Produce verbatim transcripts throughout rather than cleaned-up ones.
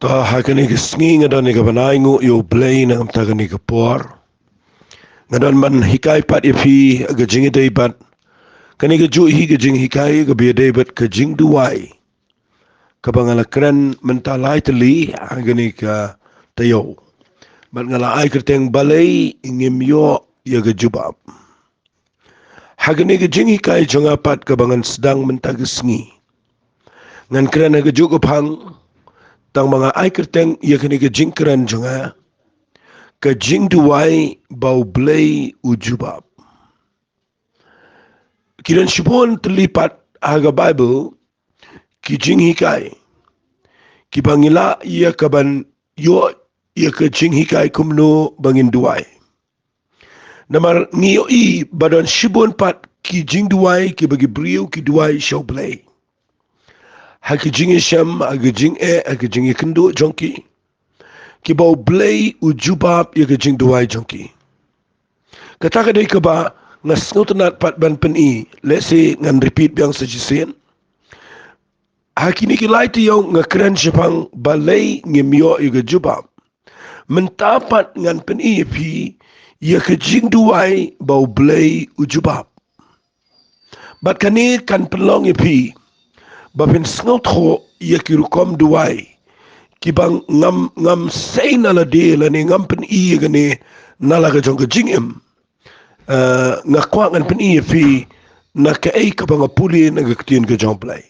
Ta ha kane ka sngi nga don ïa ka bnai nguh ïa U Blei na ka bynta kane ka por. Nga don ban hikai pat ïa phi ka jingïadei bad kane ka juh hi ka jinghikai kaba ïadei bad ka jingduwai, kaba nga la kren mynta lai tylli ha kane ka taïew. Bad nga la ai kyrteng Balei Ngim Ïoh ïa ka Jubab. Ha kane ka jinghikai jong nga pat kaba ngan sdang mynta ka sngi, ngan kren ha ka juh ka phang, tang ba nga ai kyrteng ïa kane ka jingkren jong nga, Ka Jingduwai ba U Blei U Jubab. Ki don shibun tylli pat ha ka Baibl ki jinghikai kiba ngi lah ïa ka ban ïoh ïa ka jinghikai kumno ba ngin duwai. Namar ngi ïohi ba don shibun pat ki jingduwai kiba ki briew ki duwai sha U Blei ha ki jingïashem, ha ki jingeh, ha ki jingïakynduh jong ki, kiba U Blei U jubab ïa ka jingduwai jong ki. Kata ka dei kaba nga sngewtynnat pat ban pyni. Lehse ngan repeat biang sa shisien. Ha kine ki lai taïew nga kren shaphang Balei Ngim Ïoh ïa ka Jubab. Mynta pat ngan pyni ïa phi ïa ka jingduwai ba U Blei U jubab. Bad kane kan pynlong ïa phi ba phin sngewthuh ïa ki rukom duwai kiba ngam, ngam sei na lade lane ngam pyni ïa kane na la ka jong ka jingim. Eh, nga kwah ngan pyni ïa phi na kaei kaba nga pule na ka Ktien ka jong U Blei.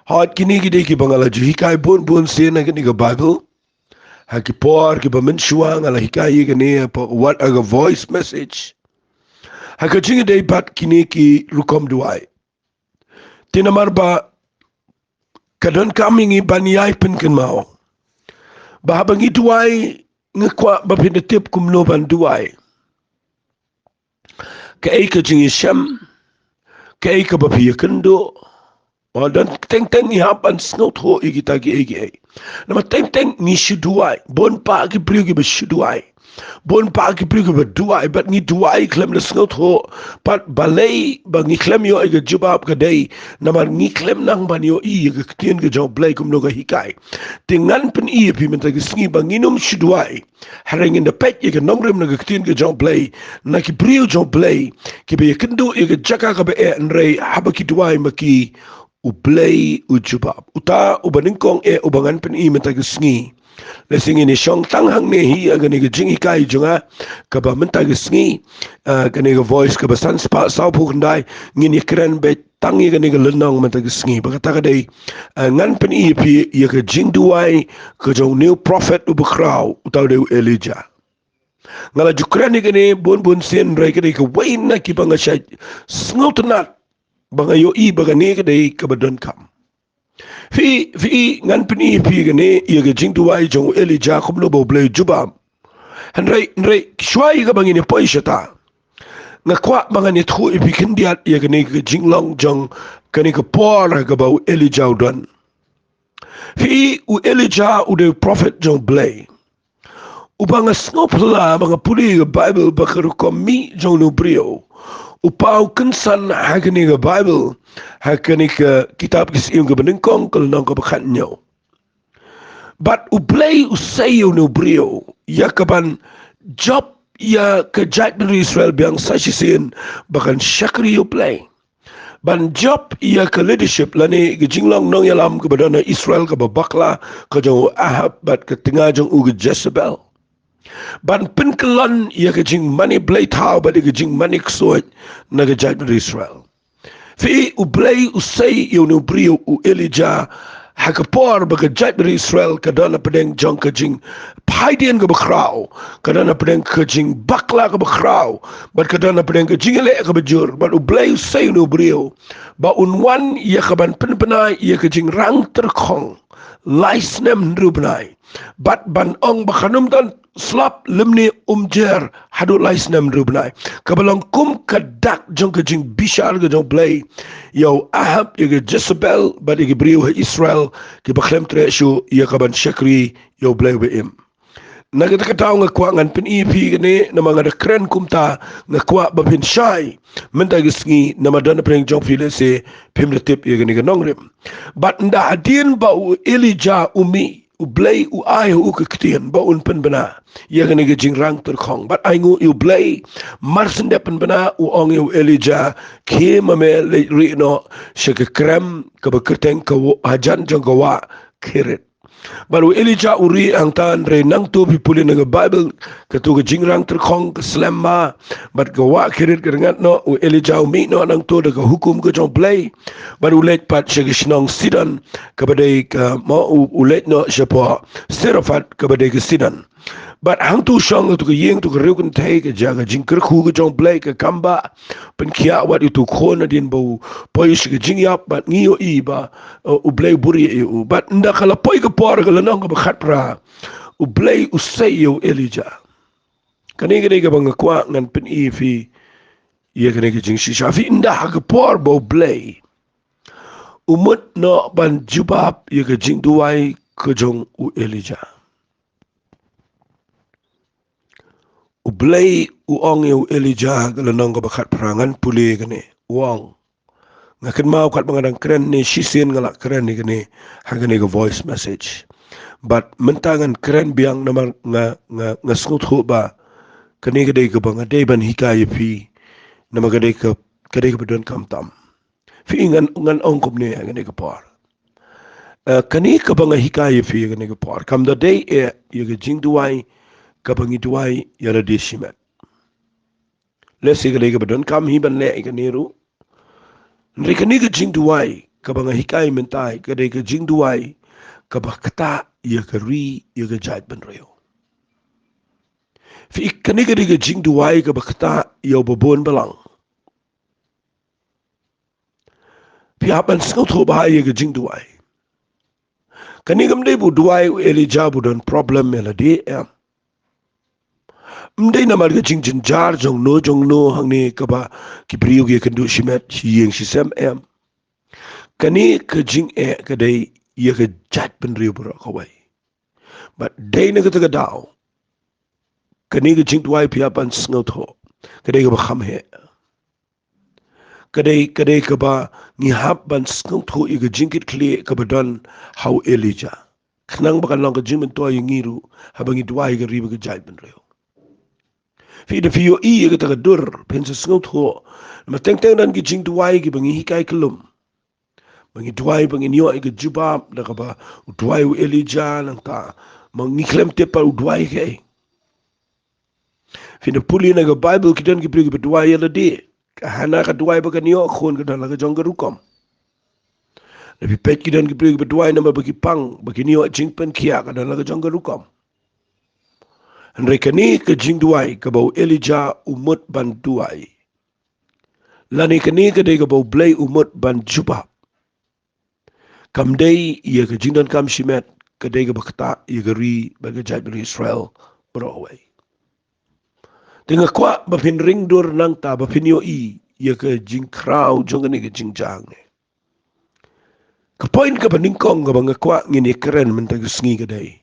Hooid, kine ki dei kiba nga la ju hikai bun bun sien ha kane ka Baibl. Ha ki por kiba mynshuwa nga la hikai ïa kane hapoh wat ha ka voice message ha ka jingïadei bad kine ki rukom duwai. Te namar ba ka donkam ïa ngi ban ïai pynkynmaw ba haba ngi duwai, ngi kwah ba phin da tip kumno ban duwai. Kaei ka jingïashem, kaei kaba phi ïakynduh. Ba don teng teng ngi hap ban sngewthuh ïa kita kiei kiei. Namar teng teng ngi shu duwai. Bun bah ki briew kiba shu duwai. Bun bah ki briew kiba duwai, bad ngi duwai khlem da sngewthuh pat balei ba ngi khlem ïoh ïa ka jubab. Ka dei namar ngi khlem nang ban ïohi ïa ka Ktien ka jong U Blei kumno ka hikai. Te ngan pyni ïa phi mynta ka sngi ba ngin ym shu duwai. Hynrei ngin da peit ïa ka nongrim na ka Ktien ka jong U Blei, na ki briew jong U Blei kiba ïakynduh ïa ka jaka kaba eh, hynrei haba ki duwai ma ki, U Blei U jubab. Uta uba nyngkong eh uba ngan pyni mynta ka sngi. Lehse ngin ïashong tang hangne hi ha kane ka jinghikai jong nga kaba mynta ka sngi. Ah, kane ka voice kaba san spah sawphew khyndai, ngin ïakren beit tang ïa kane ka lynnong mynta ka sngi. Ba kata ka dei, ah, ngan pyni ïa phi ïa ka jingduwai ka jong u prophet uba khraw, uta u dei u Elijah. Nga la ju kren ïa kane bun bun sien, hynrei ka dei kawei na kiba nga shait sngewtynnat ba nga ïohi ba kane ka dei kaba donkam. Phi, phi, ngan pyni ïa phi kane ïa ka jingduwai jong u Elijah kumno ba U Blei U jubab. Hynrei, hynrei shuwa ïa kaba ngin ïa poi shata, nga kwah ba ngan ïathuh ïa phi khyndiat ïa kane ka jinglong jong kane ka por kaba u Elijah u don. Phi, u Elijah u dei u prophet jong U Blei uba nga sngewphylla ba nga pule ïa ka Baibl ba ka rukom mih jong une u briew u paw kynsan ha kane ka Baibl, ha kane ka kitab Ki Syiem kaba nyngkong, ka lynnong kaba khathynñiew. Bad U Blei u sei ïa une u briew ïa kaban jop ïa ka jaitbynriew Israel biang sa shisien ba kan shakri ïa U Blei. Ban jop ïa ka leadership lane ka jinglong nongïalam kaba don ha Israel kaba bakla, ka jong u Ahab bad ka tnga jong u ka Jezebel. Ban pynkyllon ïa ka jingmane blei thaw bad ïa ka jingmane ksuid na ka jaitbynriew Israel. Phi, U Blei u sei ïa une u briew u Elijah ha ka por ba ka jaitbynriew Israel ka don hapdeng jong ka jingphaidien kaba khraw, ka don hapdeng ka jingbakla kaba khraw, bad ka don hapdeng ka jingïaleh kaba jur. Bad U Blei u sei ïa une u briew ba un wan ïa kaban pynbna ïa ka jingrang tyrkhong lai snem hynriew bnai, bad ban ong ba kan ym don slap lymne umjer haduh lai snem hynriew bnai, kaba long kum ka dak jong ka jingbishar ka jong U Blei ïa u Ahab, ïa ka Jezebel bad ïa ki briew ha Israel kiba khlem treh shuh ïa kaban shakri ïa U Blei uba im. Na kata ka daw nga kwah ngan pyni ïa phi kane, namar nga da kren kumta, nga kwah ba phin shai mynta ka sngi, namar don na pdeng jong phi lehse phim da tip ïa kane ka nongrim. Bad ynda hadien ba u Elijah u mih, U Blei u ai ha u ka ktien ba un pynbna ïa kane ka jingrang tyrkhong. Bad ainguh ïa U Blei, mar shen dep pynbna, u ong ïa u Elijah, khie ma me leit rieh noh sha ka krem kaba kyrteng ka wa-, hajan jong ka wah Kerith. Bad u Elijah u rieh hangta. Hynrei nangta phi pule na ka Baibl, kato ka jingrang tyrkhong ka slem bha. Bad ka wah Kerith ka rngat noh, u Elijah u mih noh nangta da ka hukum ka jong U Blei. Bad u leit pat sha ka shnong Sidon, kaba dei ka, mo, u, u leit noh shapoh Serephath, kaba dei ka Sidon. Bad hangta u shong ha kato ka ïing, kato ka riewkynthei, ka jaka jingkyrkhu ka jong U Blei, ka kam ba pynkhiah wat ïa uto u khun hadien ba u poi sha ka jingïap, bad ngi ïohi ba, uh, U Blei u buhrieh ïa u. Bad ynda ka la poi ka por, ka lynnong kaba khatphra, U Blei u sei ïa u Elijah. Kane ka dei kaba nga kwah ngan pyni ïa phi ïa kane ka jingshisha. Phi, ynda ha ka por ba U Blei u mut noh ban jubab ïa ka jingduwai ka jong u Elijah, U Blei u ong ïa u Elijah, ka lynnong kaba khatphra, ngan pule kane, u ong. Nga kynmaw katba nga dang kren ne shisien nga la kren ïa kane ha kane ka voice message. Bad mynta ngan kren biang namar nga, nga, nga sngewthuh ba kane ka dei kaba nga dei ban hikai ïa phi, namar ka dei ka, ka dei kaba donkam tam. Phi, ngan, ngan ong kumne ha kane ka por. Eh, kane kaba nga hikai ïa phi ha kane ka por, kam da dei eh ïa ka jingduwai kaba ngi duwai ïa lade shimet. Lehse ka dei kaba donkam hi ban leh ïa kane ruh. Hynrei kane ka jingduwai kaba nga hikai mynta, ka dei ka jingduwai kaba ktah ïa ka ri, ïa ka jaitbynriew. Phi, kane ka dei ka jingduwai kaba ktah ïa uba bun balang. Phi hap ban sngewthuh bha ïa ka jingduwai. Kane kam dei ba u duwai u Elijah ba u don problem ïa lade, em. Ym dei namar ka jingjynjar jongno jongno hangne kaba ki briew ki ïakynduh shimet shi ïing shi sem, em. Kane ka jingeh ka dei ïa ka jaitbynriew baroh kawei. Bad dei na kata ka daw, kane ka jingduwai, phi hap ban sngewthuh, ka dei kaba kham heh. Ka dei, ka dei kaba ngi hap ban sngewthuh ïa ka jingkitkhlieh kaba don ha u Elijah, khnang ba kan long ka jingmyntoi ïa ngi ruh haba ngi duwai ïa ka ri bad ka jaitbynriew. Phi, da phi ïohi ïa kata ka dur, phin sa sngewthuh. Namar teng teng don ki jingduwai kiba ngi hikai kyllum, ba ngi duwai ba ngin ïoh ïa ka jubab da kaba u duwai u Elijah, nangta ma ngi khlem tip pat u duwai kaei. Phin da pule na ka Baibl, ki don ki briew kiba duwai ïa lade. Ka Hana ka duwai ba kan ïoh khun, ka don la ka jong ka rukom. Da phi peit, ki don ki briew kiba duwai namar ba ki pang ba kin ïoh jingpynkhiah, ka don la ka jong ka rukom. Hynrei kane ka jingduwai kaba u Elijah u mut ban duwai, lane kane ka dei kaba U Blei u mut ban jubab, kam dei ïa ka jingdonkam shimet, ka dei kaba ktah ïa ka ri bad ka jaitbynriew Israel baroh kawei. Te nga kwah ba phin ring dur nangta, ba phin ïohi ïa ka jingkhraw jong kane ka jingjia hangne. Ka point kaba nyngkong kaba nga kwah ngin ïakren mynta ka sngi ka dei,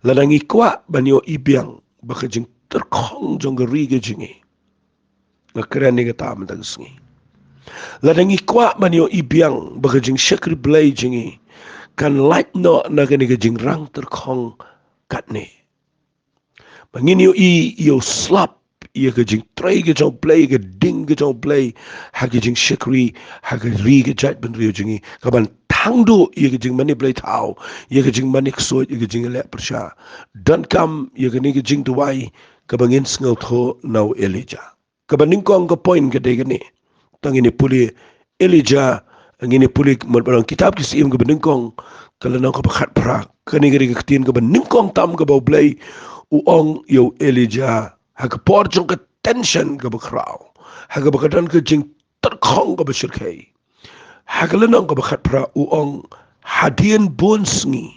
lada ngi kwah ban ïohi biang ba ka jingtyrkhong jong ka ri ka jong ngi, nga kren ïa kata mynta ka sngi, lada ngi kwah ban ïohi biang ba ka jingshakri Blei jong ngi kan lait noh na kane ka jingrang tyrkhong katne, ba ngin ïohi ïa u slap ïa ka jingtrei ka jong U Blei, ka ding ka jong U Blei ha ka jingshakri, ha ka ri, ka jaitbynriew jong ngi, kaban thang duh ïa ka jingmane blei thaw, ïa ka jingmane ksuid, ïa ka jingleh pyrshah. Donkam ïa kane ka jingduwai kaba ngin sngewthuh na u Elijah. Kaba nyngkong ka point ka dei kane. Tang ngin ïa pule Elijah, ngin ïa pule mut ba long Kitab Ki Syiem kaba nyngkong, ka lynnong kaba khatphra. Kane ka dei ka ktien kaba nyngkong tam kaba U Blei u ong ïa u Elijah ha ka por jong ka tension kaba khraw, ha kaba ka don ka jingtyrkhong kaba shyrkhei. Ha ka lynnong kaba khatphra u ong, hadien bun sngi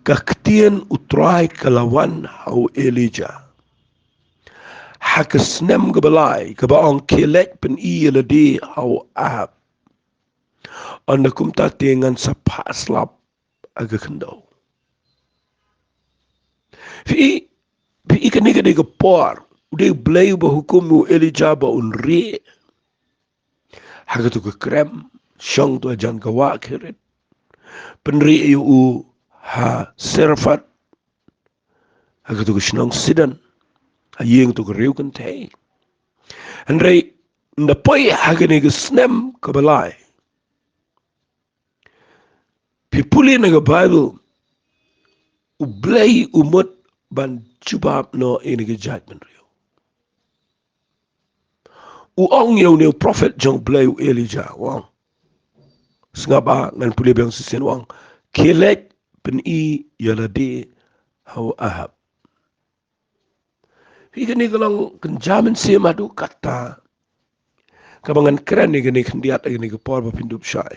ka ktien U Trai ka la wan ha u Elijah ha ka snem kaba lai, kaba ong, khie leit pyni ïa lade ha u Ahab, ynda kumta te ngan sa phah slap ha ka khyndew. Phi, Phi i kane ka dei ka por, u dei u Blei uba hukum u Elijah ba un rieh ha kato ka krem, shong to hajan ka wah Kerith. Pynrieh ïa u ha Sarephath, ha kato ka shnong Sidon, ha ïing to ka riew kynthei. Hynrei ynda poi ha kane ka snem kaba lai, phi pule na ka Baibl, u Blei u mut ban jubab noh ïa kane ka jaitbynriew. U ong ïa une u prophet jong u Blei u Elijah, u ong, sngap ba ngan pule biang shisien, u ong, khie leit pyni ïa lade ha u Ahab. Phi, kane ka long kynja mynsiem haduh katta kaba ngan kren ïa kane khyndiat ïa kane ka por ba phin dup shai.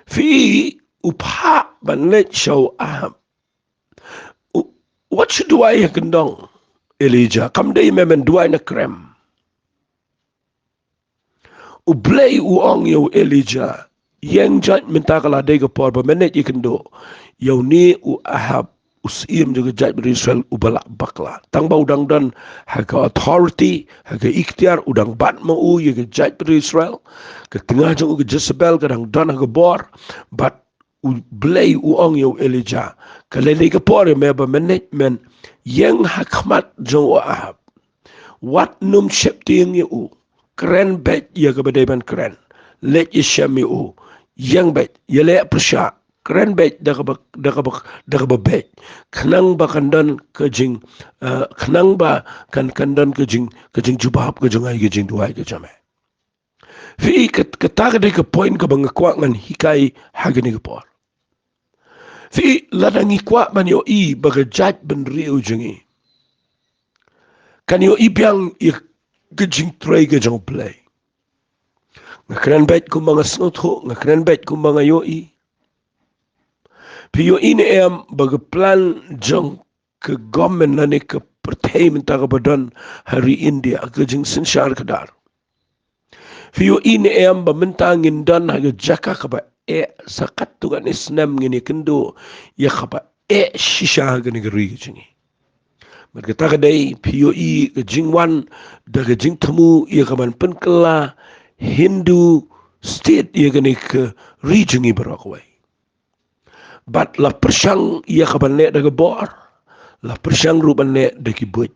Phi, u phah ban leit sha u Ahab. U, wat shu duwai ha kyndong, Elijah, kam dei me men duwai na krem. U Blei u ong ïa u Elijah, ïeng jait, mynta ka la dei ka por ba men leit ïakynduh ïa une u Ahab, u syiem jong ka jaitbynriew Israel uba la bakla. Tang ba u dang don ha ka authority, ha ka iktiar, u dang bat ma u ïa ka jaitbynriew Israel. Ka tnga jong u ka Jezebel ka dang don ha ka bor. Bad u Blei u ong ïa u Elijah, ka la dei ka por ïa me ba men leit men ïeng ha khmat jong u Ahab. Wat nym sheptieng ïa u. Kren beit ïa kaba dei ban kren. Leit ïashem ïa u. Ïeng beit, ïaleh pyrshah. Kren beit da kaba, da kaba, da kaba beit. Khnang ba kan don ka jing, eh, khnang ba kan, kan don ka jing, ka jingjubab ka jong nga ïa ka jingduwai ka jong me. Phi, kat-, kata ka dei ka point kaba nga kwah ngan hikai ha kane ka por. Phi, lada ngi kwah ban ïohi ba ka jaitbynriew jong ngi kan ïohi biang ïa ka jingtrei ka jong u Blei. Nga kren beit kumba nga sngewthuh, nga kren beit kumba nga ïohi. Phi ïohi ne em ba ka plan jong ka government lane ka pyrthei mynta kaba don ha ri India, ka jingsynshar khadar. Phi ïohi ne em ba mynta ngin don ha ka jaka kaba eh, sa katto katne snem ngin ïakynduh ïa kaba eh shisha ha kane ka ri ka jong ngi. Bad kata ka dei, phi ïohi, ka jingwan da ka jingthmu ïa ka ban pynkylla Hindu state ïa kane ka ri jong ngi baroh kawei. Bad la pyrshang ïa ka ban leh da ka bor, la pyrshang ruh ban leh da ki buit.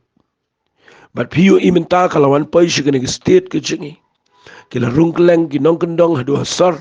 Bad phi ïohi mynta ka la wan poi sha kane ka state ka jong ngi. Ki la rung kylleng ki nongkyndong haduh ha sor.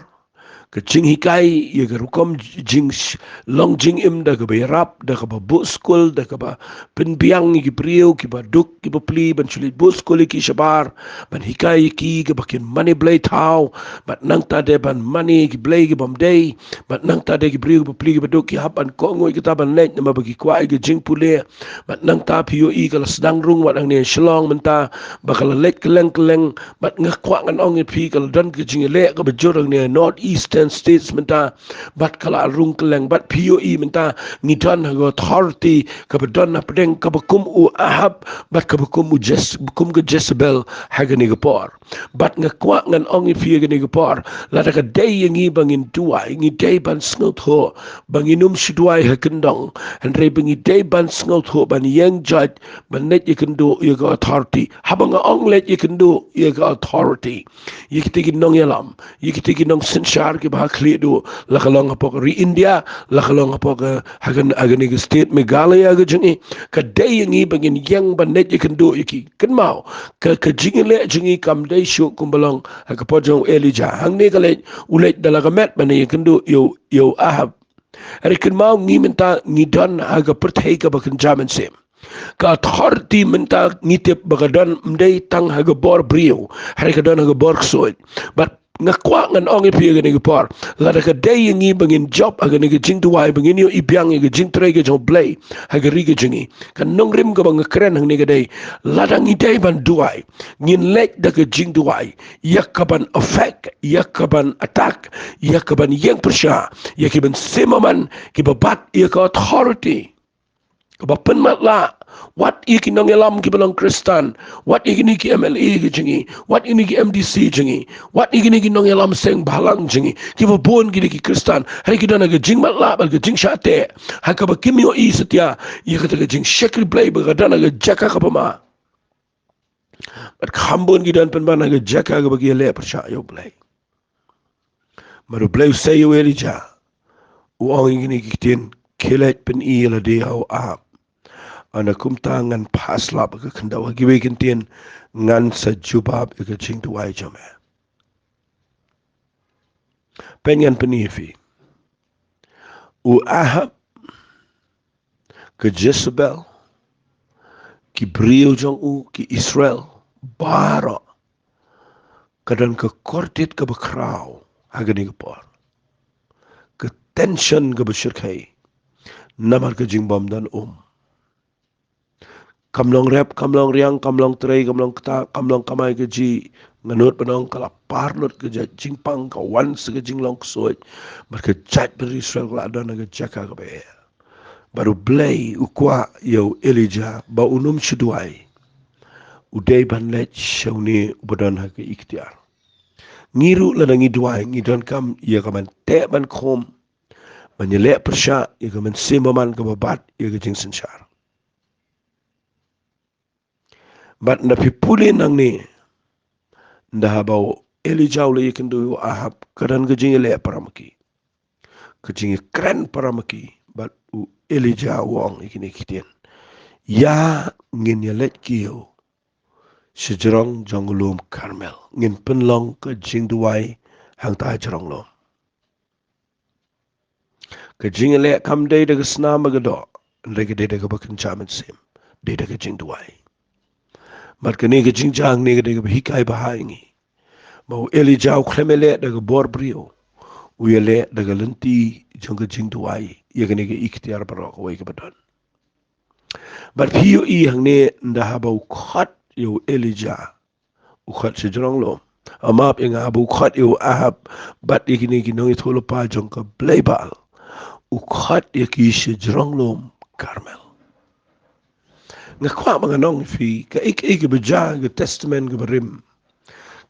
Ka jinghikai ïa ka rukom jing sh-, long jingim da kaba ïarap, da kaba buh skul, da kaba pynbiang ïa ki briew kiba duk kiba pli ban shu leit buh skul ïa ki shabar, ban hikai ïa ki kaba kin mane blei thaw, bad nangta de ban mane ki blei ki bym dei, bad nangta de ki briew kiba pli kiba duk ki hap ban kohnguh ïa kata ban leit namar ba ki kwah ïa ka jingpule. Bad nangta phi ïohi ka la sdang rung wat hangne Shillong mynta ba ka la leit kylleng kylleng, bad nga kwah ngan ong ïa phi ka la don ka jingïaleh kaba jur hangne North Eastern States mynta, bad ka la rung kylleng, bad phi ïohi mynta ngi don ha ka authority kaba don hapdeng kaba kum u Ahab, bad kaba kum u Jez-, kum ka Jezebel ha kane ka por. Bad nga kwah ngan ong ïa phi ha kane ka por, lada ka dei ïa ngi ba ngin duwai, ngi dei ban sngewthuh ba ngin ym shu duwai ha kyndong, hynrei ba ngi dei ban sngewthuh ban ïeng jait, ban leit ïakynduh ïa ka authority. Haba nga ong leit ïakynduh ïa ka authority, ïa kita ki nongïalam, ïa kita ki nongsynshar kiba ha khlieh duh, la ka long hapoh ka ri India, la ka long hapoh ka, ha kan, ha kane ka state Meghalaya ka jong ngi, ka dei ïa ngi ba ngin ïeng ban leit ïakynduh ïa ki. Kynmaw, ka, ka jingïaleh jong ngi kam dei shuh kumba long ha ka por jong u Elijah. Hangne ka leit, u leit da la ka met ban ïakynduh ïa u, ïa u Ahab. Hynrei kynmaw, ngi mynta ngi don ha ka pyrthei kaba kynja mynsiem. Ka authority mynta ngi tip ba ka don ym dei tang ha ka bor briew, hynrei ka don ha ka bor ksuid. Bad nga kwah ngan ong ïa phi ha kane ka por, lada ka dei ïa ngi ba ngin jop ha kane ka jingduwai, ba ngin ïohi biang ïa ka jingtrei ka jong u Blei ha ka ri ka jong ngi, ka nongrim kaba nga kren hangne ka dei, lada ngi dei ban duwai, ngin leit da ka jingduwai ïa ka ban affect, ïa ka ban attack, ïa ka ban ïeng pyrshah ïa ki ban sim man kiba bat ïa ka authority. kaba pynmatlah, wat ïa ki nongïalam kiba long Khristan, wat ïa kine ki M L A ki jong ngi, wat ïa kine ki M D C jong ngi, wat ïa kine ki nongïalam seng bhalang jong ngi, kiba bun ki dei ki Khristan, hynrei ki don ha ka jingmatlah bad ka jingshah teh, ha kaba kim ïohi satia ïa kata ka jingshakri Blei ba ka don ha ka jaka kaba ma. Bad kham bun ki don pynban ha ka jaka kaba ki ïaleh pyrshah ïa U Blei. Bad U Blei u sei ïa u Elijah, u ong ïa kine ki ktien, khie leit pyni ïa lade ha u Ahab. Ynda kumta ngan phah slap ïa ka khyndew, ha kiwei ki ktien, ngan sa jubab ïa ka jingduwai jong me. Peit, ngan pyni ïa phi. U Ahab, ka Jezebel, ki briew jong u, ki Israel baroh, ka don ka kordit kaba khraw ha kane ka por. Ka tension kaba shyrkhei namar ka jingbym don um. Kam long rep, kam long riang, kam long trei, kam long ktah, kam long kamai kajih, nga nud ban ong ka la par lut ka jait jingpang, ka wan sa ka jinglong ksuid. Bad ka jaitbynriew Israel ka la don ha ka jaka kaba eh. Bad U Blei u kwah ïa u Elijah ba un ym shu duwai, u dei ban leit sha une uba don ha ka iktiar. Ngi ruh lada ngi duwai, ngi donkam ïa ka ban teh ban khum, ban ïaleh pyrshah ïa ka mynsiem bymman kaba bat ïa ka jingsynshar. Bad ynda phi pule nangne, ynda haba u Elijah u la ïakynduh ïa u Ahab, ka don ka jingïaleh para ma ki, ka jingïakren para ma ki. Bad u Elijah u ong ïa kine ki ktien, ïa ngin ïaleit kiew sha jrong jong u lum Karmel, ngin pynlong ka jingduwai hangta ha jrong lum. Ka jingïaleh kam dei da ka snam bad ka doh, hynrei ka dei da kaba kynja mynsiem, dei da ka jingduwai. Bad kane ka jingjia hangne ka dei kaba hikai bha ïa ngi ba u Elijah u khlem ïaleh da ka bor briew, u ïaleh da ka lynti jong ka jingduwai ïa kane ka iktiar baroh kawei kaba don. Bad phi ïohi hangne, ynda haba u khot ïa u Elijah, u khot sha jrong lum. Map ïa nga, haba u khot ïa u Ahab bad ïa kine ki nongïathuhlypa jong ka blei Baal, u khot ïa ki sha jrong lum Karmel. Nga kwah ba ngan ong ïa phi, kaei kaei kaba jia ha ka Testament kaba rim,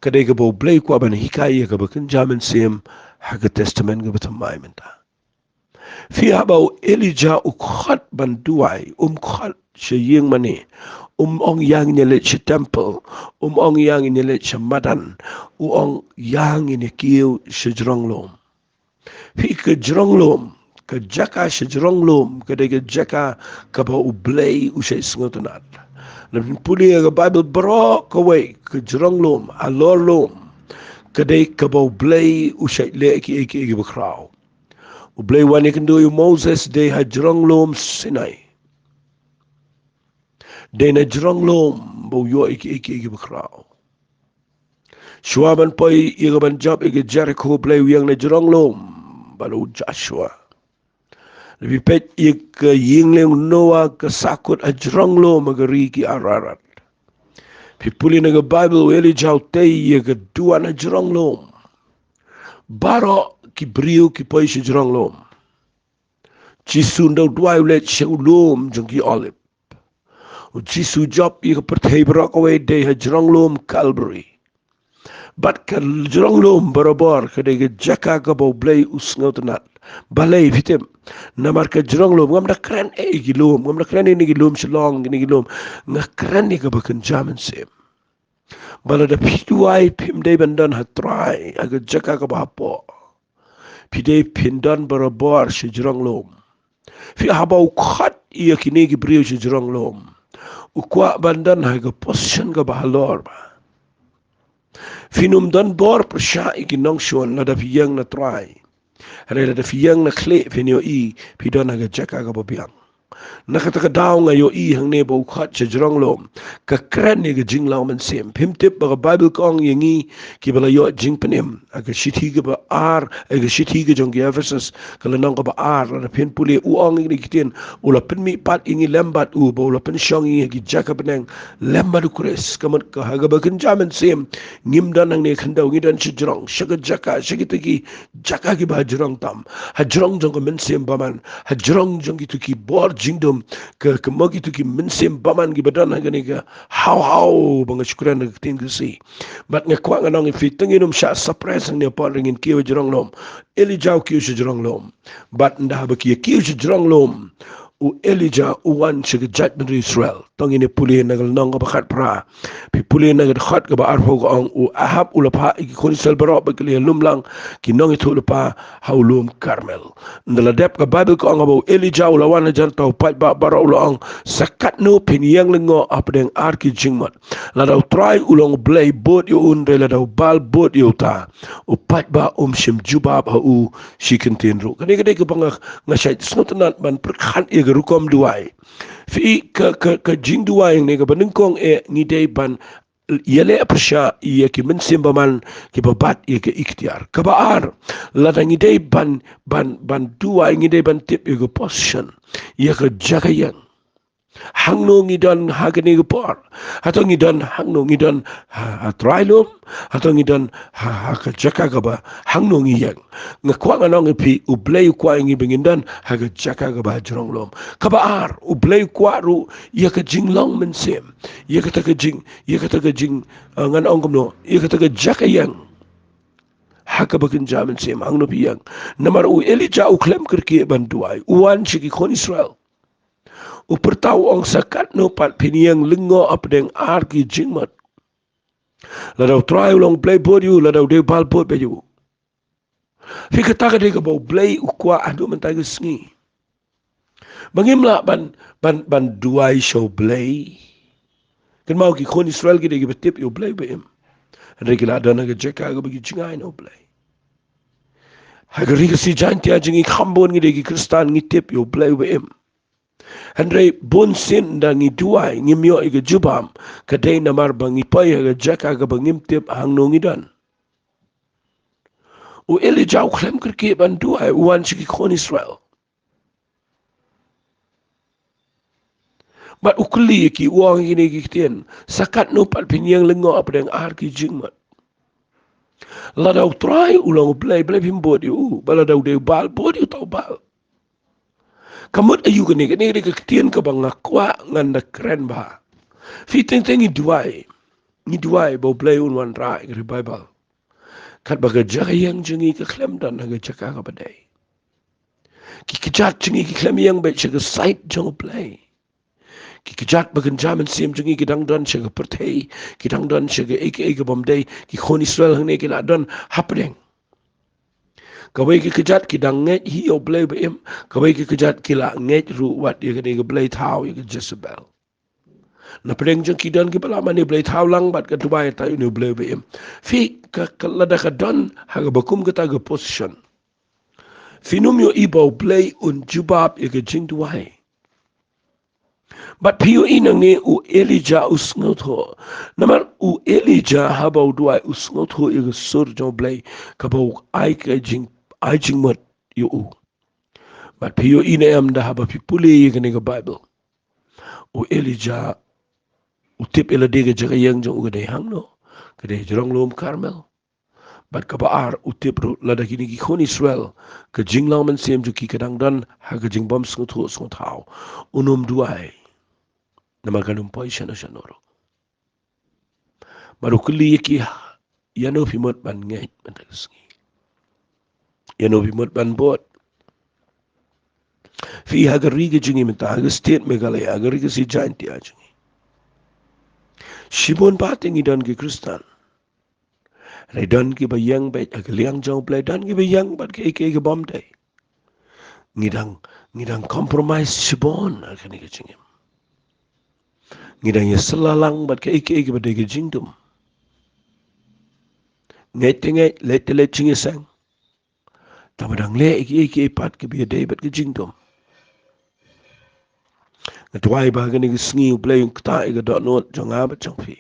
ka dei kaba U Blei u kwah ban hikai ïa kaba kynja mynsiem ha ka Testament kaba thymmai mynta. Phi, haba u Elijah u khot ban duwai, um khot sha ïing mane, um ong ïa ngin ïaleit sha temple, um ong ïa ngin ïaleit sha madan, u ong ïa ngin ïakiew sha jrong lum. Phi, ka jrong lum, ka jaka sha jrong lum, ka dei ka jaka kaba U Blei u shait sngewtynnad. Lada phi pule ïa ka Baibl baroh kawei, ka jrong lum, halor lum, ka dei kaba U Blei u shait leh kiei kiei kiba khraw. U Blei u wan ïakynduh ïa u Moses dei ha jrong lum Sinai. Dei na jrong lum ba u ïoh ïa kiei kiei kiba khraw. Shuwa ban poi ïa ka ban jop ïa ka Jerikho, U Blei u ïeng na jrong lum bad u Joshua. Lada phi peit ïa ka ïing lieng u Noah, ka sahkut ha jrong lum ha ka ri ki Ararat. Phi pule na ka Baibl, u Elijah u tei ïa ka duwan ha jrong lum. Baroh ki briew ki poi sha jrong lum. Jisu ynda u duwai u leit sha u lum jong ki Olib. U Jisu u jop ïa ka pyrthei baroh kawei dei ha jrong lum Calvary. Bad ka jrong lum barabor ka dei ka jaka kaba U Blei u sngewtynnad. Balei phi tip? Namar ka jrong lum, ngam da kren ei ei ki lum, ngam da kren ei ei ki lum Shillong, kine ki lum. Nga kren ïa kaba kynja mynsiem. Ba lada phi duwai, phim dei ban don ha trai, ha ka jaka kaba hapoh. Phi dei phin don barabor sha jrong lum. Phi, haba u khot ïa kine ki briew sha jrong lum, u kwah ban don ha ka position kaba halor bha. Phin ym don bor pyrshah ïa ki nongshun lada phi ïeng na trai. Hynrei lada phi ïeng na khlieh, phin ïohi phi don ha ka jaka kaba biang. Na kata ka daw nga ïohi hangne ba u khot sha jrong lum ka kren ïa ka jinglong mynsiem. Phim tip ba ka Baibl ka ong ïa ngi kiba la ïoh jingpynim, ha ka shithi kaba ar, ha ka shithi ka jong ki Ephesus, ka lynnong kaba ar, lada phin pule, u ong ïa kine ki ktien, u la pynmih pat ïa ngi lem bad u, ba u la pynshong ïa ngi ha ki jaka bneng lem bad u Khrist. Ka mut ka ha kaba kynja mynsiem, ngim don hangne khyndew, ngi don sha jrong, sha ka jaka, sha kita ki jaka kiba ha jrong tam, ha jrong jong ka mynsiem bymman, ha jrong jong kito ki bor jingdum, ka, ka mo kito ki mynsiem bymman kiba don ha kane ka haw haw ba nga shu kren ha ka ktien Khasi. Bad nga kwah ngan ong ïa phi, tang ngin ym shah suppress hangne hapoh ri, ngin kiew jrong lum. Elijah u kiew sha jrong lum. Bad ynda haba ki ïa kiew sha jrong lum, u Elijah u wan sha ka jaitbynriew Israel. To ngin ïa pule na ka lynnong kaba khatphra. Phi pule na ka dkhot kaba arphew ka ong, u Ahab u la phah ïa ki khun Israel baroh ba ki la ïalum lang ki nongïathuhlypa ha u lum Karmel. Ynda la dep, ka Baibl ka ong, haba u Elijah u la wan hajan, uta u paidbah baroh u la ong, sa katno phin ïeng lyngngoh hapdeng ar ki jingmut? Lada U Trai u long U Blei, bud ïa u, hynrei lada U Baal, bud ïa uta. U paidbah um shym jubab ha u shi kyntien ruh. Kane ka dei kaba nga, nga shait sngewtynnat ban pyrkhat ïa ka rukom duwai. Phi, ka, ka, ka jingduwai hangne kaba nyngkong eh ngi dei ban ïaleh pyrshah ïa ki mynsiem bymman kiba bat ïa ka iktiar. Kaba ar, lada ngi dei ban, ban, ban duwai, ngi dei ban tip ïa ka position, ïa ka jaka ïeng. Hangno ngi don ha kane ka por? Hato ngi don hangno, ngi don ha, ha trai lum? Hato ngi don ha, ha ka jaka kaba hangno ngi ïeng? Nga kwah ngan ong ïa phi, U Blei u kwah ïa ngi ba ngin don ha ka jaka kaba ha jrong lum. Kaba ar, U Blei u kwah ruh ïa ka jinglong mynsiem, ïa kata ka jing, ïa kata ka jing, eh, ngan ong kumno, ïa kata ka jaka ïeng ha kaba kynja mynsiem, hangno phi ïeng. Namar u Elijah u khlem kyrkieh ban duwai, u wan sha ki khun Israel. U pyrta, u ong, sa katno pat phin ïeng lyngngoh hapdeng ar ki jingmut? Lada U Trai u long U Blei, bud ïa u, lada U dei U Baal, bud beit ïa u. Phi, kata ka dei kaba U Blei u kwah haduh mynta ka sngi. Ba ngim lah ban, ban, ban duwai sha U Blei. Kynmaw, ki khun Israel ki dei kiba tip ïa U Blei ba im. Hynrei ki la don ha ka jaka kaba ki jngai na U Blei. Ha ka ri Khasi Jaintia jong ngi kham bun ngi dei ki Khristan, ngi tip ïa U Blei ba im. Hynrei bunsien ynda ngi duwai ngim ïoh ïa ka jubab, ka dei namar ba ngi poi ha ka jaka kaba ngim tip hangno ngi don. U Elijah u khlem kyrkieh ban duwai, u wan sha ki khun Israel. Bad u kylli ïa ki, u ong ïa kine ki ktien, sa katno pat phin ïeng lyngngoh hapdeng ar ki jingmut? Lada U Trai u long U Blei, balei phim bud ïa u? Bad lada U dei U Baal, bud ïa uta U Baal. Ka mut aïu kane? Kane ka dei ka ktien kaba nga kwah ngan da kren bha. Phi, teng teng ngi duwai, ngi duwai ba U Blei un wanrah ïa ka revival. Katba ka jaka ïeng jong ngi ka khlem don ha ka jaka kaba dei. Ki kjat jong ngi ki khlem ïeng beit sha ka side jong U Blei. Ki kjat ba kynja mynsiem jong ngi ki dang don sha ka pyrthei, ki dang don sha kaei kaei kabym dei. Ki khun Israel hangne ki la don hapdeng. Kawei ki kjat ki dang ngeit hi ïa U Blei ba im, kawei ki kjat ki la ngeit ruh wat ïa kane ka blei thaw, ïa ka Jezebel. Na pdeng jong ki don kiba la mane blei thaw lang bad ka duwai ïa une U Blei ba im. Phi, ka, ka lada ka don ha kaba kum kata ka position, phin ym ïohi ba U Blei un jubab ïa ka jingduwai. Bad phi ïohi nangne u Elijah u sngewthuh. Namar u Elijah haba u duwai u sngewthuh ïa ka sur jong U Blei kaba u ai ka jing, ai jingmut ïa u. Bad phi ïohi ne em, da haba phi pule ïa kane ka Baibl, u Elijah u tip ïa lade ka jaka ïeng jong u ka dei hangno, ka dei jrong lum Karmel. Bad kaba ar, u tip ruh lada kine ki khun Israel ka jinglong mynsiem jong ki ka dang don ha ka jingbym sngewthuh sngewthaw, un ym duwai. Namar kan ym poi shano shano ruh. Bad u kylli ïa ki, ïano phi mut ban ngeit mynta ka sngi? Ïano phi mut ban bud? Phi, ha ka ri ka jong ngi mynta, ha ka state Meghalaya, ha ka ri ka si Jaintia jong ngi, shibun pat ngi don ki Khristan. Hynrei don kiba ïeng beit ha ka liang jong U Blei, don kiba ïeng bad kaei kaei kabym dei. Ngi dang, ngi dang compromise shibun ha kane ka jingim. Ngi dang ïasylla lang bad kaei kaei kaba dei ka jingdum. Ngeit te ngeit, leit te leit jingïaseng. Tangba dang leh ïa kiei kiei pat kiba ïadei bad ka jingdum. Nga duwai ba ha kane ka sngi U Blei un ktah ïa ka dohnud jong nga bad jong phi,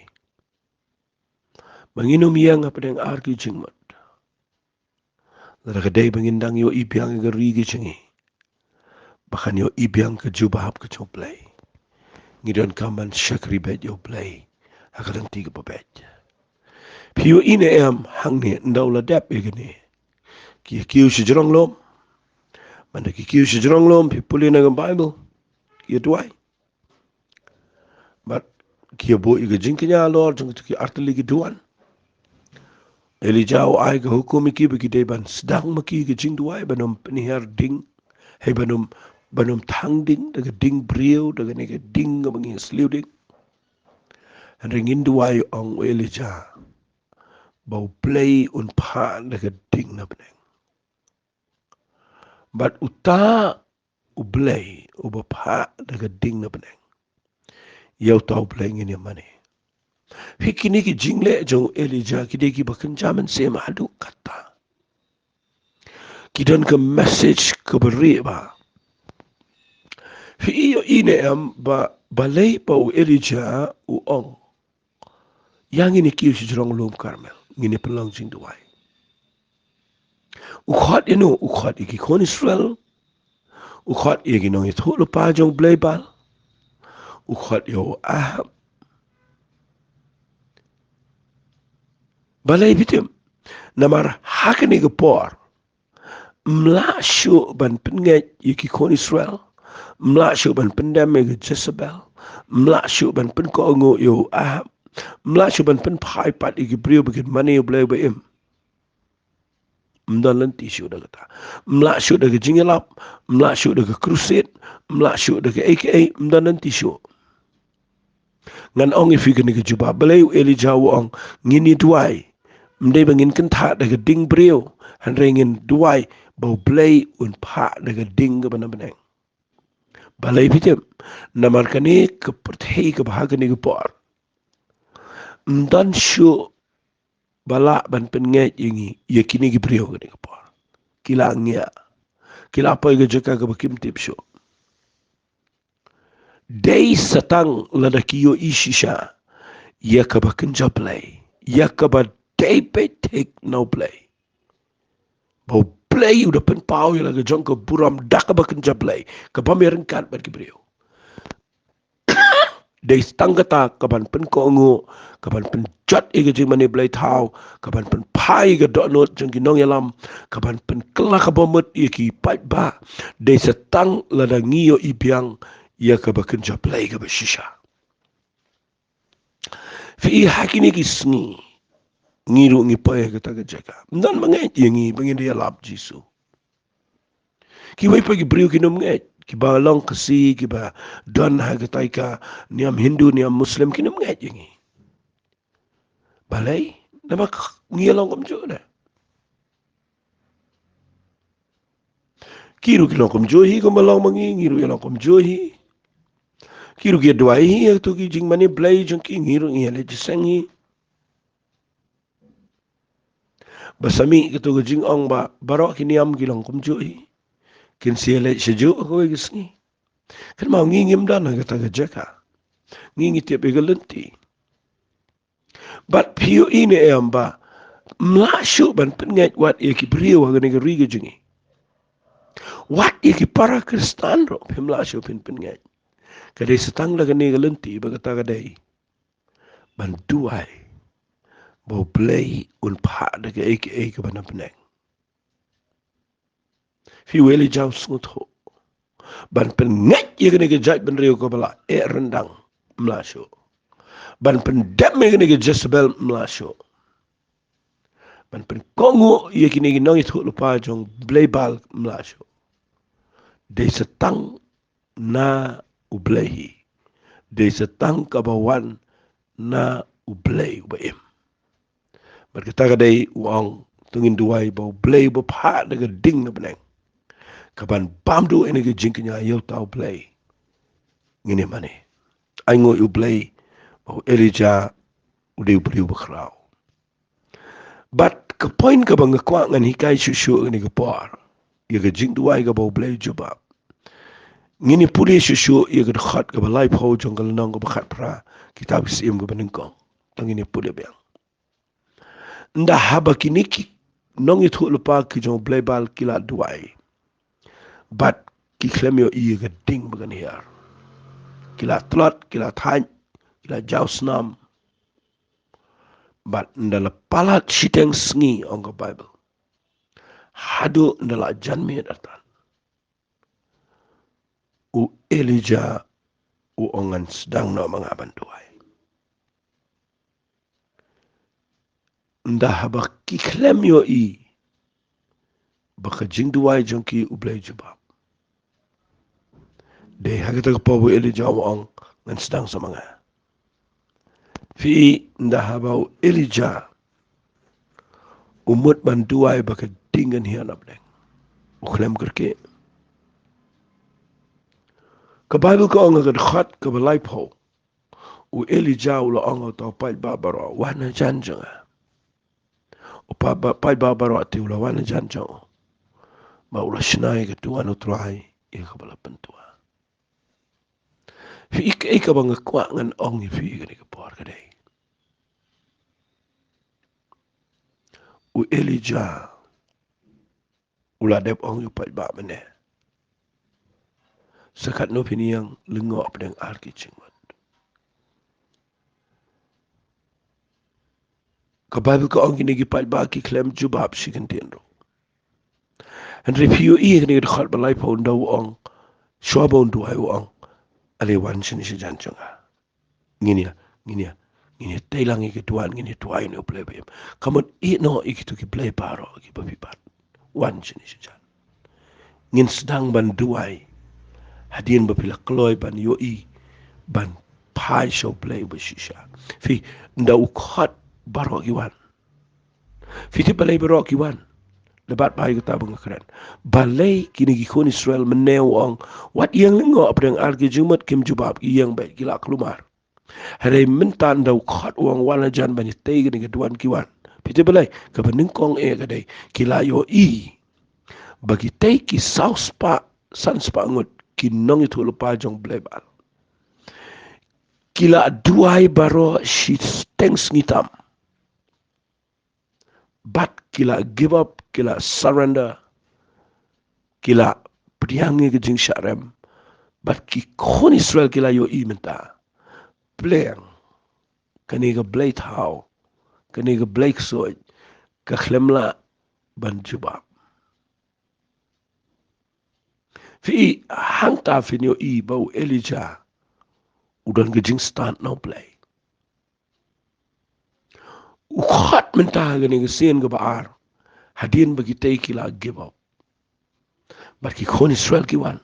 ba ngin ym ïeng hapdeng ar ki jingmut. Lada ka dei ba ngin dang ïohi biang ïa ka ri ka jong ngi, ba kan ïohi biang ka jubab ka jong U Blei, ngi donkam ban shakri beit ïa U Blei ha ka lynti kaba beit. Phi ïohi ne em, hangne ynda u la dep ïa kane, ki ïa kiew sha jrong lum. Mynta ki kiew sha jrong lum, phi pule na ka Baibl, ïa duwai. Bad ki ïa buh ïa ka jingkñia halor jong ki artylli ki duwan. Elijah u ai ka hukum ïa ki ba ki dei ban sdang ma ki ka jingduwai, ban ym pynhiar ding, hei ban ym, ban ym thang ding da ka ding briew, da kane ka ding kaba ngi sliew ding. Hynrei ngin duwai, ong u Elijah, ba U Blei un phah da ka ding na bneng. Bad uta U Blei uba phah da ka ding na bneng, ïa uta U Blei ngin ïa mane. Phi, kine ki jingleh jong u Elijah ki dei kiba kynja mynsiem haduh katta. Ki don ka message kaba rieh bha. Phi ïohi ne em ba balei ba u Elijah u ong, ïa ngin ïa kiew sha jrong lum Karmel, ngin ïa pynlong jingduwai? U khot ïano? U khot ïa ki khun Israel? U khot ïa ki nongïathuhlypa jong u blei Baal? U khot ïa u Ahab? Balei phi tip? Namar ha kane ka por ym lah shuh ban pynngeit ïa ki khun Israel. Ym lah shuh ban pyndem ïa ka Jezebel. Ym lah shuh ban pynkohnguh ïa u Ahab. Ym lah shuh ban pynphai pat ïa ki briew ba kin mane ïa U Blei ba im. Ym don lynti shuh da kata. Ym lah shuh da ka jingïalap. Ym lah shuh da ka crusade. Ym lah shuh da kaei kaei. Ym don lynti shuh. Ngan ong ïa phi kane ka jubab. Balei u Elijah u ong, ngin ïa duwai? Ym dei ba ngin kynthah da ka ding briew, hynrei ngin duwai ba U Blei un phah da ka ding kaba na bneng. Balei phi tip? Namar kane ka pyrthei kaba ha kane ka por ym don shuh ba lah ban pynngeit ïa ngi, ïa kine ki briew kane ka por. Ki la ngiah. Ki la poi ka jaka kaba kim tip shuh. Dei sa tang lada ki ïohi shisha ïa kaba kynja blei, ïa kaba dei beit thik na U Blei, ba U Blei u da pynpaw ïa la ka jong ka burom da kaba kynja blei, kaba ym ïaryngkat bad ki briew. Dei sa tang kata kaban pynkohnguh, kaban pynjot ïa ka jingmane blei thaw, kaban pynphai ïa ka dohnud jong ki nongïalam, kaban pynkylla ka bamut ïa ki paidbah. Dei sa tang lada ngi ïohi biang ïa kaba kynja blei kaba shisha. Phi i, ha kine ki sngi ngi ruh ngi poi ha kata ka jaka. Ym don ba ngeit ïa ngi ba ngin da ïalap Jisu. Kiwei pat ki briew kin ym ngeit, kiba long Khasi, kiba don ha katai ka niam Hindu, niam Muslim, kin ym ngeit ïa ngi. Balei? Namar ngi ïa long kumjuh de. Ki ruh ki long kumjuh hi, kumba long ma ngi, ngi ruh ïa long kumjuh hi. Ki ruh ki ïa duwai hi ïa kito ki jingmane blei jong ki, ngi ruh ngi ïa leit jingïaseng hi. Ba sa mih kito ki jingong ba baroh ki niam ki long kumjuh hi, kin sa ïa leit shajuh ha kawei ka sngi. Kynmaw, ngi ngim don ha kata ka jaka. Ngi ngi tip ïa ka lynti. Bad phi ïohi ne em ba ym lah shuh ban pynngeit wat ïa ki briew ha kane ka ri ka jong ngi? Wat ïa ki para Khristan ruh phim lah shuh phin pynngeit. Ka dei sa tang da kane ka lynti, ba kata ka dei ban duwai ba U Blei un phah da kaei kaei kaba na bneng. Phi, u Elijah u sngewthuh, ban pynngeit ïa kane ka jaitbynriew kaba la eh ryndang, ym lah shuh. Ban pyndem ïa kane ka Jezebel, ym lah shuh. Ban pynkohnguh ïa kine ki nongïathuhlypa jong u blei Baal, ym lah shuh. Dei sa tang na U Blei hi. Dei sa tang kaba wan na U Blei uba im. Bad kata ka dei, u ong, to ngin duwai ba U Blei uba phah da ka ding na bneng, kaban bam duh ïa kane ka jingkñia ïa uta U Blei, ngin ïa mane. Ai nguh ïa U Blei ba u Elijah u dei u briew uba khraw. Bad ka point kaba nga kwah ngan hikai shuh shuh ha kane ka por, ïa ka jingduwai kaba U Blei u jubab, ngin ïa pule shuh shuh ïa ka dkhot kaba laiphew jong ka lynnong kaba khatphra, kitab Ki Syiem kaba nyngkong. To ngin ïa pule biang. Ynda haba kine ki nongïathuhlypa ki jong u blei Baal ki la duwai, bad ki khlem ïohi ïa ka ding ba kan hiar, ki la tlot, ki la thait, ki la jaw snam. Bad ynda la palat shiteng sngi, ong ka Baibl, haduh ynda la jan miet artat, U Elijah u ong ngan sdang noh ma nga ban duwai. Ynda haba ki khlem ïohi ba ka jingduwai jong ki u Blei jubab. Dei ha kata ka por ba u Elijah u ong ngan sdang sa ma nga. Phi i ynda haba u Elijah u mut ban duwai ba ka ding kan hiar napdeng, u khlem kyrkieh. Ka Baibl ka ong ha ka dkhot kaba laiphew, u Elijah u la ong ha uta u paidbah baroh, wan hajan jong nga. U paidbah, paidbah baroh te u la wan hajan jong u. Bad u la shna ïa ka duwan u Trai ïa kaba la pynduwai. Phi i kaei kaba nga kwah ngan ong ïa phi kane ka por ka dei, u Elijah u la dep ong ïa u paidbah mynne, sa katno phin ïeng, lyngngoh pdeng ar ki jingmut. Ka Baibl ka ong kine ki paidbah ki khlem jubab shi kyntien ruh. Hynrei phi ïohi ha kane ka dkhot ba laiphew ynda u ong, shuwa ba un duwai u ong, ale wan shane shajan jong nga. Ngin ïa, ngin ïa, ngin ïa tei lang ïa ka duwan, ngin ïa duwai ïa une u Blei ba im. Ka mut ïehnoh ïa kito ki blei baroh kiba phi bat. Wan shane shajan. Ngin sdang ban duwai hadien ba phi la kloi ban ïohi ban phai sha u Blei uba shisha. Phi, ynda u khot baroh ki wan. Phi tip balei baroh ki wan? Leh bad ba ïa kata ba nga kren. Balei kine ki khun Israel mynne u ong, wat ïeng lyngngoh pdeng ar ki jingmut, kim jubab, ki ïeng beit, ki la kulmar. Hynrei mynta ynda u khot u ong wan hajan ban ïa tei kane ka duwan, ki wan. Phi tip balei? Kaba nyngkong eh ka dei, ki la ïohi ba kitei ki saw spah san spah ngut ki nongïathuhlypa jong u Blei Baal ki la duwai baroh shiteng sngi tam. Bad ki la give up, ki la surrender, ki la pdiang ïa ka jingshah rem. Bad ki khun Israel ki la ïohi mynta, pleng, kane ka blei thaw, kane ka blei ksuid, ka khlem lah ban jubab. Phi i, hangta phin ïohi ba u Elijah u don ka jingstad na u Blei. U khot mynta ha kane ka sien kaba ar hadien ba kitei ki la give up. Bad ki khun Israel ki wan.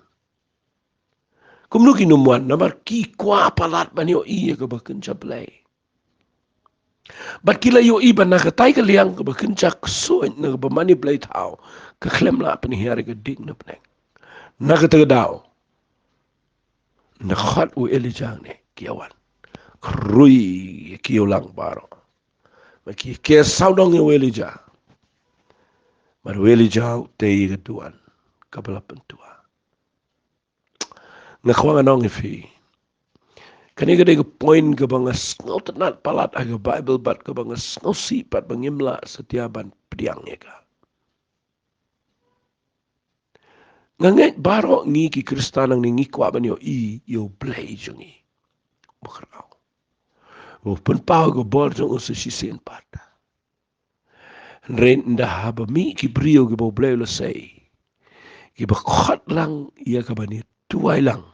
Kumno kin ym wan? Namar ki kwah palat ban ïohi ïa kaba kynja Blei. Bad ki la ïohi ba na katai ka liang kaba kynja ksuid, na kaba mane blei thaw, ka khlem lah pynhiar ïa ka ding na bneng. Na kata ka daw, na khot u Elijah ne ki ïa wan. Khrui ki ïa u lang baroh. Bad ki ïa ker sawdong ïa u Elijah. Bad u Elijah u tei ïa ka duwan kaba la pynduwai. Nga kwah ngan ong ïa phi, kane ka dei ka point kaba nga sngewtynnat palat ha ka Baibl bad kaba nga sngewsih pat ba ngim lah satia ban pdiang ïa ka. Nga ngeit baroh ngi ki Khristan nangne ngi kwah ban ïohi ïa u Blei jong ngi ba khraw, u pynpaw ka bor jong u sa shisien pat. Hynrei ynda haba mih ki briew kiba u Blei u la sei, kiba khot lang ïa ka ban ïa duwai lang,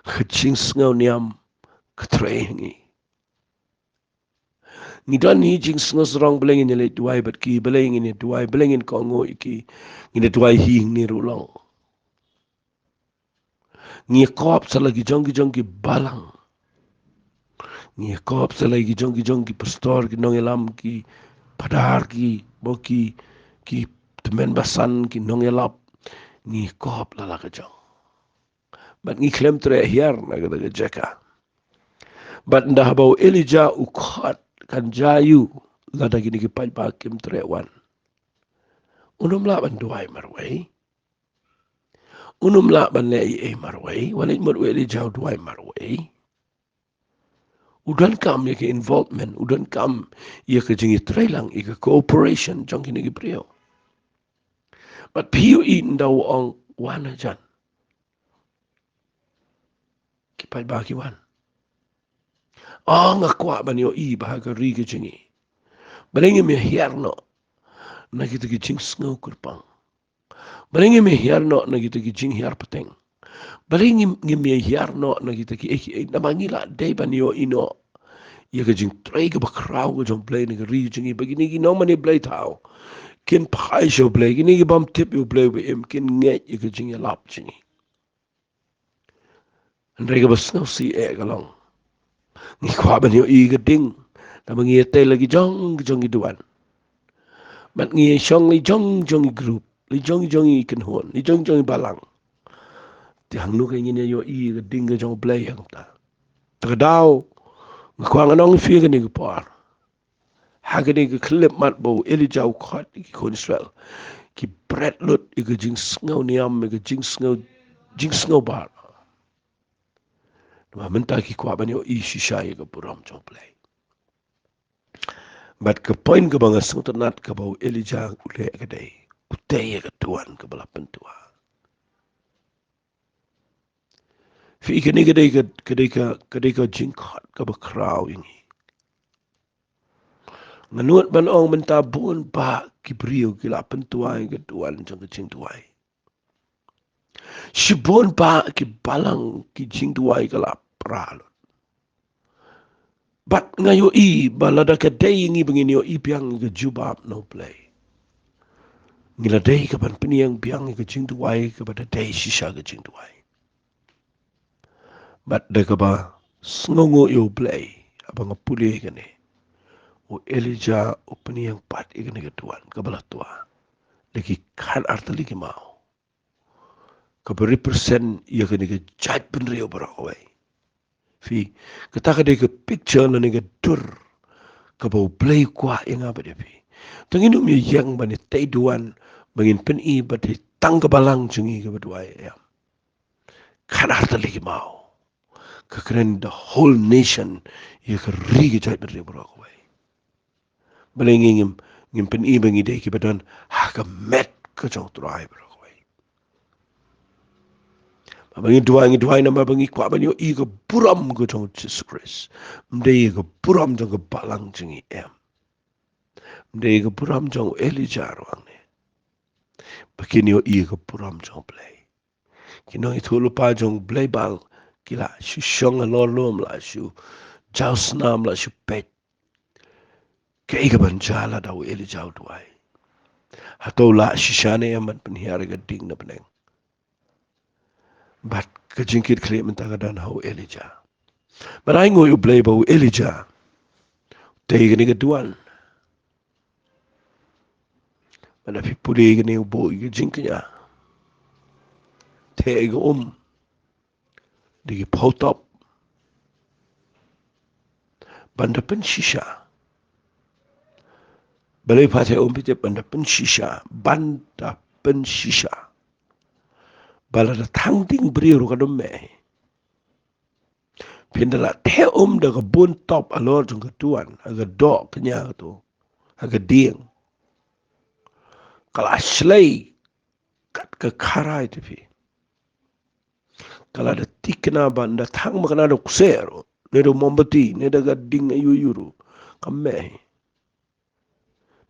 ka jingsngew niam ka trei ha ngi. Ngi don hi jingsngew sarong, balei ngin ïa leit duwai bad ki, balei ngin ïa duwai, balei ngin kohnguh ïa ki, ngin ïa duwai hi hangne ruh long. Ngi kop sa la ki jong ki jong ki balang. Ngi kop sa la ki jong ki jong ki pastor, ki nongïalam, ki padar, ki, mo ki, ki tymmen basan, ki nongïalap. Ngi kop la la ka jong. Bad ngi khlem treh hiar na kata ka jaka. Bad ynda haba u Elijah u khot, kan jia aiu lada kine ki paidbah kim treh wan? Un ym lah ban duwai marwei. Un ym lah ban leh ei ei marwei. Wat leit mut u Elijah u duwai marwei. U donkam ïa ka involvement, u donkam ïa ka jingïatreilang, ïa ka cooperation jong kine ki briew. Bad phi ïohi ynda u ong wan hajan, ki paidbah ki wan. Oh, nga kwah ban ïohi ba ha ka ri ka jong ngi, balei ngim ïa hiar noh na kita ki jingsngew kyrpang? Balei ngim ïa hiar noh na kita ki jinghiar pateng? Balei ngim, ngim ïa hiar noh na kita kiei kiei, namar ngi la dei ban ïohi noh ïa ka jingtrei kaba khraw ka jong U Blei na ka ri jong ngi, ba kine ki nongmane blei thaw kin phai sha U Blei, kine ki bym tip ïa U Blei ba im kin ngeit ïa ka jingïalap jong ngi. Hynrei kaba sngewsih eh ka long, ngi kwah ban ïohi ka ding, namar ngi ïa tei la ki jong ki jong ki duwan. Bad ngi ïa shong la ki jong ki jong ki group, la ki jong ki jong ki kynhun, la ki jong ki jong ki balang. Te hangno ka ngin ïa ïohi ka ding ka jong U Blei hangta? Te ka daw nga kwah ngan ong ïa phi kane ka por, ha kane ka khyllipmat ba u Elijah u khot ïa ki khun Israel, ki bret lut ïa ka jingsngew niam, ïa ka jingsngew, jingsngew bar. Namar mynta ki kwah ban ïohi shisha ïa ka burom jong U Blei. Bad ka point kaba nga sngewtynnat kaba u Elijah u leh ka dei, u tei ïa ka duwan kaba la pynduwai. Phi, kane ka dei ka, ka dei ka, ka dei ka jingkhot kaba khraw ïa ngi. Nga nud ban ong mynta bun bah ki briew ki la pynduwai ïa ka duwan jong ka jingduwai. Shibun bah ki balang ki jingduwai ka la pra lut. Bad nga ïohi ba lada ka dei ngi ba ngin ïohi biang ïa ka jubab na U Blei, ngi la dei ka ban pynïeng biang ïa ka jingduwai kaba da dei shisha ka jingduwai. Bad da kaba sngewnguh ïa U Blei, haba nga pule kane, u Elijah u pynïeng pat ïa kane ka duwan kaba la twa da ki khatar tylli ki maw, kaba represent ïa kane ka jaitbynriew baroh kawei. Phi, kata ka dei ka picture lane ka dur kaba U Blei u kwah ïa nga bad ïa phi. Te ngin ym ïeng ban ïatei duwan ba ngin pyni ba dei tang ka balang jong ngi kaba duwai, ïa. Khatar tylli ki maw, ka kren the whole nation, ïa ka ri ka jaitbynriew baroh kawei. Balei ngi ngim, ngim pyni ba ngi dei kiba don ha ka met ka jong U Trai baroh kawei? Ba ngi duwai, ngi duwai namar ba ngi kwah ban ïohi ka burom ka jong U Jisu Khrist. Ym dei ka burom jong ka balang jong ngi, em. Ym dei ka burom jong u Elijah ruh hangne. Ba kin ïohi ka burom jong U Blei. Ki nongïathuhlypa jong u blei Baal ki la shu shong halor lum, la shu jaw snam, la shu peit. Kaei kaban jia lada u Elijah u duwai? Hato u lah shisha ne em ban pynhiar ïa ka ding na bneng? Bad ka jingkitkhlieh mynta ka don ha u Elijah. Bad ai nguh ïa U Blei ba u Elijah u tei ïa kane ka duwan. Bad lada phi pule ïa kane, u buh ïa ka jingkñia, theh ïa ka um da ki phew top ban da pynshisha. Balei pha theh um, phi tip? Ban da pynshisha, ban da pynshisha. Ba lada thang ding briew ruh kan ym meh. Phin da lah theh um da ka bun top halor jong ka duwan, ha ka doh kñia kato, ha ka dieng, ka la shlei kat ka kharai te phi. Ka la da thikna, ban da thang ma kane da u ksiar ruh, ne da u mombati, ne da ka ding aïu aïu ruh, kam meh.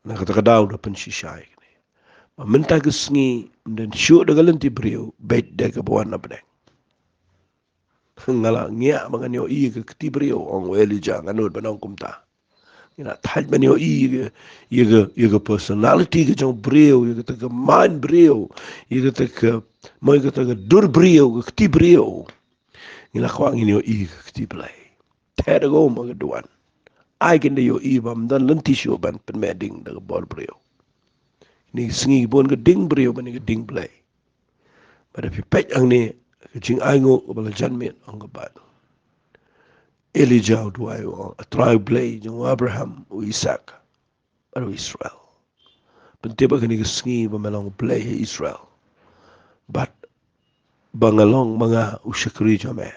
Na kata ka daw da pynshisha ïa kane. Ba mynta ka sngi ym don shuh da ka lynti briew, beit da kaba wan na bneng. Nga la ngiah ba ngan ïohi ïa ka kti briew, ong u Elijah, nga nud ban ong kumta. Ngi la thait ban ïohi ïa ka, ïa ka, ïa ka personality ka jong briew, ïa kata ka mind briew, ïa kata ka, mo ïa kata ka dur briew, ka kti briew. Ngi la kwah ngin ïohi ïa ka kti Blei. Theh da ka um ha ka duwan. Ai kin da ïohi ba ym don lynti shuh ban pynmeh ding da ka bor briew. Kine ki sngi ki bun ka ding briew bad kane ka ding Blei. Bad lada phi peit hangne, ka jingainguh kaba la jan miet, ong ka Baibl, Elijah u duwai, u ong, A Trai Blei jong u Abraham, u Isaak bad u Israel, pyntip ha kane ka sngi ba me long Blei ha Israel, bad ba nga long ma nga u shakri jong me,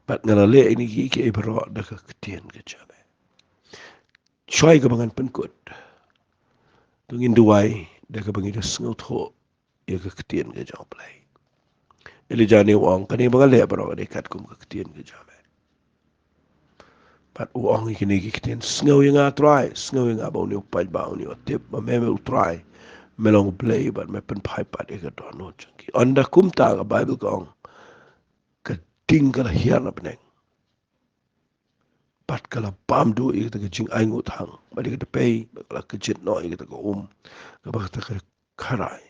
bad nga la leh ïa kine kiei kiei baroh da ka ktien ka jong me. Shuwa kaba ngan pynkut, to ngin duwai da kaba ngi da sngewthuh ïa ka ktien ka jong U Blei. Elijah ne u ong, kane ba nga leh baroh ka dei katkum ka ktien ka jong me. Bad u ong ïa kine ki ktien, sngew ïa nga Trai, sngew ïa nga ba une u paidbah, une u tip ba me, me u Trai, me long U Blei bad me pynphai pat ïa ka dohnud jong ki. Ynda kumta ka Baibl ka ong, ding ka la hiar na bneng. Bad ka la bam duh ïa kata ka jingainguh thang. Bad ïa kata pei, bad ka la kjit noh ïa kata ka um. Kaba kata ka kharai.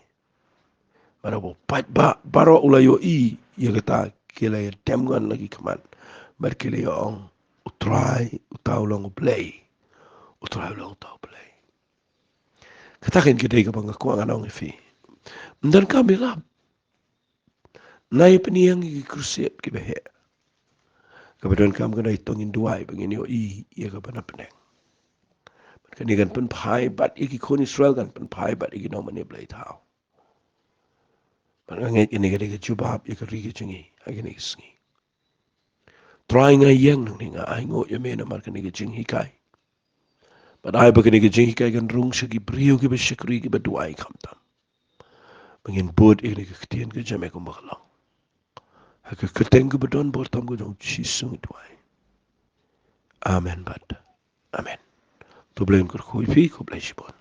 Bad haba u paidbah baroh u la ïohi ïa kata, ki la ïa dem ngan la ki khmat. Bad ki la ïa ong, U Trai, uta u long U Blei. U Trai u long uta U Blei. Kata kan ka dei kaba nga kwah ngan ong ïa phi. Ym donkam ïalap. Nai pynïeng ïa ki crusade kiba heh. Kaba donkam ka dei tang ngin duwai ba ngin ïohi ïa kaba na bneng. Bad kane kan pynphai bad ïa ki khun Israel, kan pynphai bad ïa ki nongmane blei thaw. Bad nga ngeit kane ka dei ka jubab ïa ka ri ka jong ngi ha kane ka sngi. Trai, nga ïeng nangne, nga ainguh ïa me namar kane ka jinghikai. Bad ai ba kane ka jinghikai kan rung sha ki briew kiba shakri, kiba duwai khamtam. Ba ngin bud ïa kane ka ktien ka jong me kumba ka long. Ha ka kyrteng kaba don bor tam ka jong U Jisu ngi duwai. Amen bad amen. To U Blei un kyrkhu ïa phi, khublei shibun.